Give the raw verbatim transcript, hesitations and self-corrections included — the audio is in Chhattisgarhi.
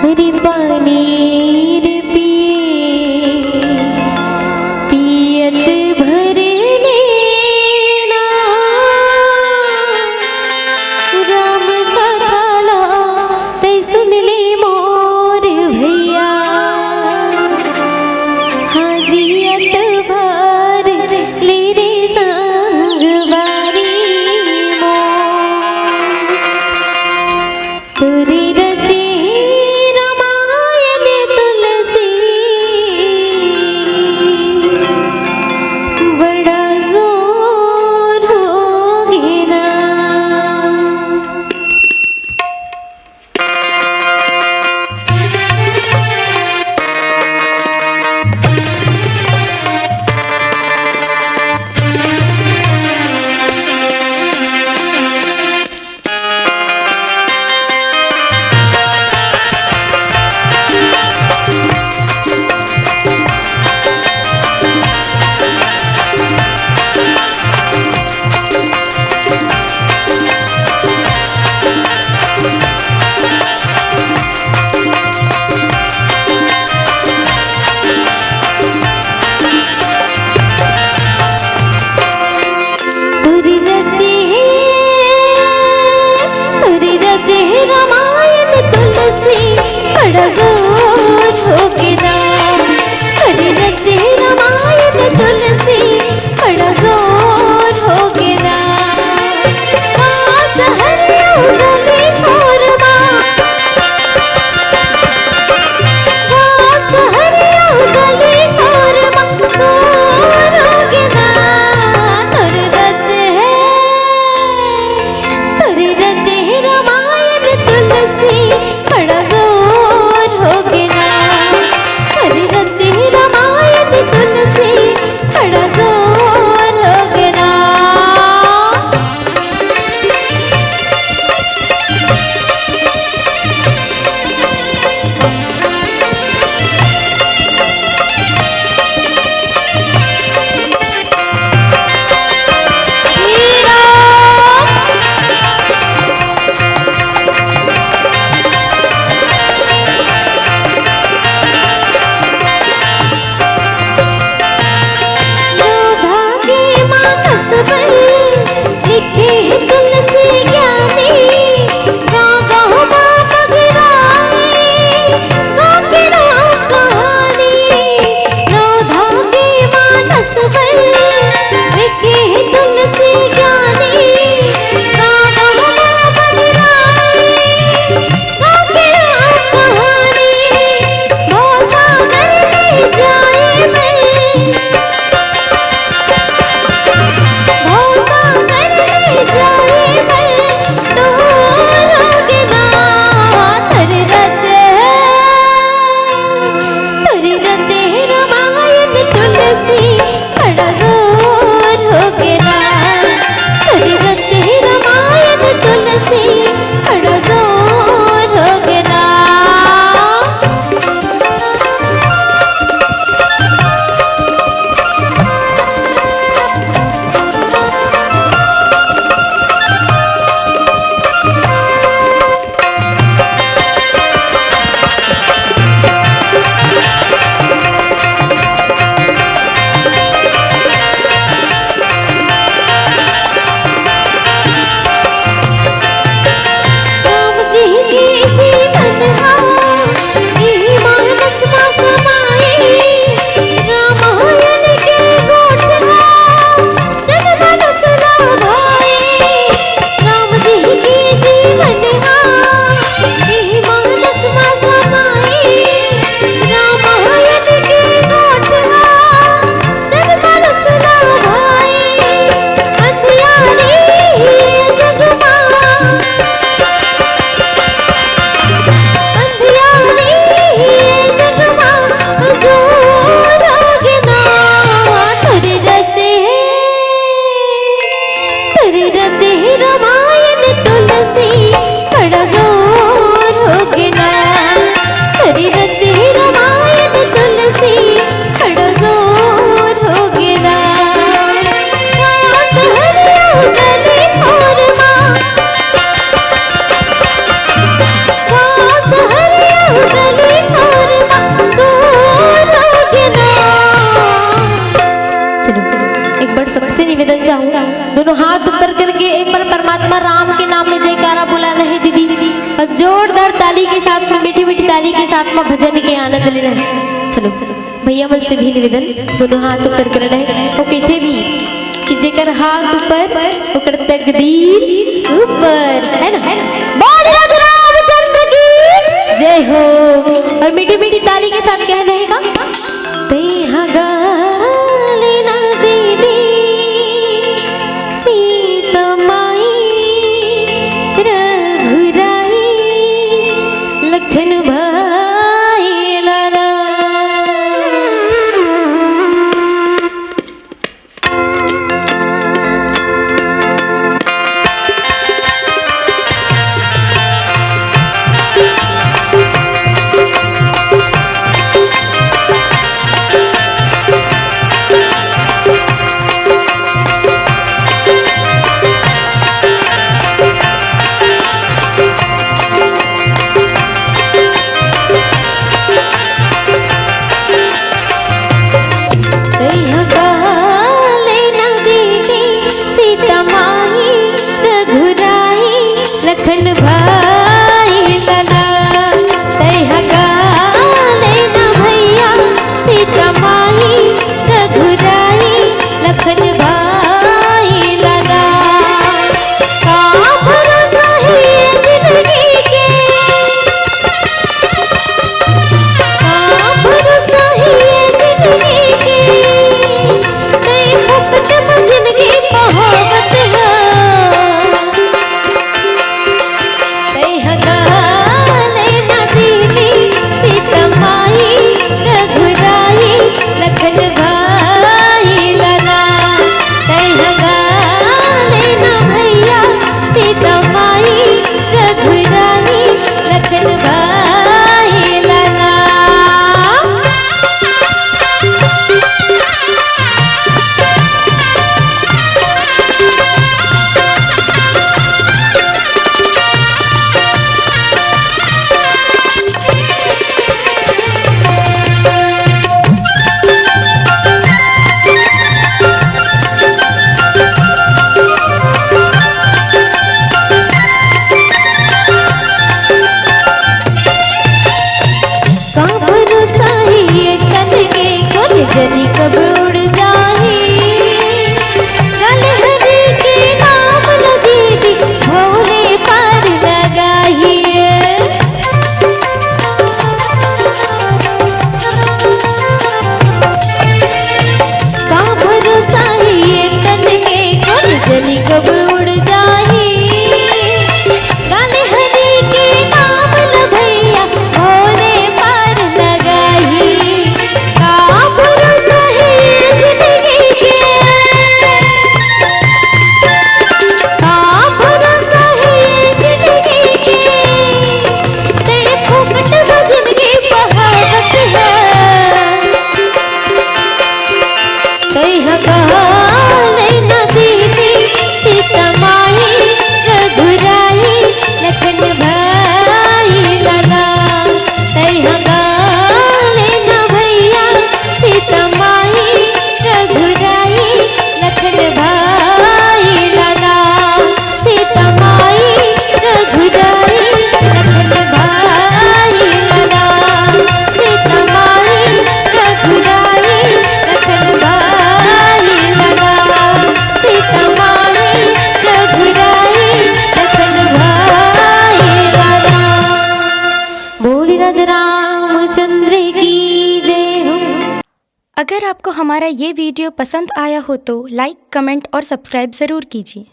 अरे पनीर पिए पियत भर लेना, राम कथा ला तै सुन ले मोर भैया। हाँ जियत भर ले रे संगवारी मोर। तोरे रचे रामायण राम के नाम में जयकारा बोलाना हे दीदी, अउ जोरदार ताली के साथ में, मीठी मीठी ताली के साथ में भजन के आनंद लेना हे। चलो, भैया मन से भी निवेदन, दोनों हाथ ऊपर करना हे। अउ कहिथे भी कि जेकर हाथ ऊपर, ओकर तकदीर सुपर, हे ना? बोल राजा रामचंद्र की जय हो। अउ मीठी मीठी ताली के साथ कहना हे का? तेहा गाले ना दे दे सीता माई, रघुराई लखन भाई लाला। तैहा काले न दीदी सीता माई, रघुराई लखन भाई लाला। तैहा काले न भैया सीता माई, रघुराई लखन भाई लाला। का भरोसा हे जिंदगी के, का भरोसा हे जिंदगी के, तैं फोकट म जिंदगी पहावत हस। तैहा काले न दीदी सीता माई, रघुराई लखन भाई लाला। तैहा काले न भैया सीता माई, रघुराई लखन भाई लाला। का भरोसा हे ये तन के, कोन जनी कब उड़ जाही। काले हरि के नाम ल दीदी, भव ले पार लगाही। का भरोसा हे ये तन के, कोन जनी कब उड़ जाही। काले हरि के नाम ल भैया, भव ले पार लगाही। का भरोसा हे जिंदगी के, का भरोसा हे जिंदगी के, तैं फोकट म जिंदगी बहावत हस। तैहा काले न दीदी सीता माई, रघुराई लखन भाई लाला। तैहा काले न भैया सीता माई, रघुराई लखन भाई लाला। सीता माई, रघुराई लखन भाई लाला। सीता माई, रघुराई लखन भाई लाला। सीता माई, रघुराई लखन भाई लाला। बोल राजा रामचंद्र की जय हो। अगर आपको हमारा ये वीडियो पसंद आया हो तो लाइक, कमेंट और सब्सक्राइब ज़रूर कीजिए।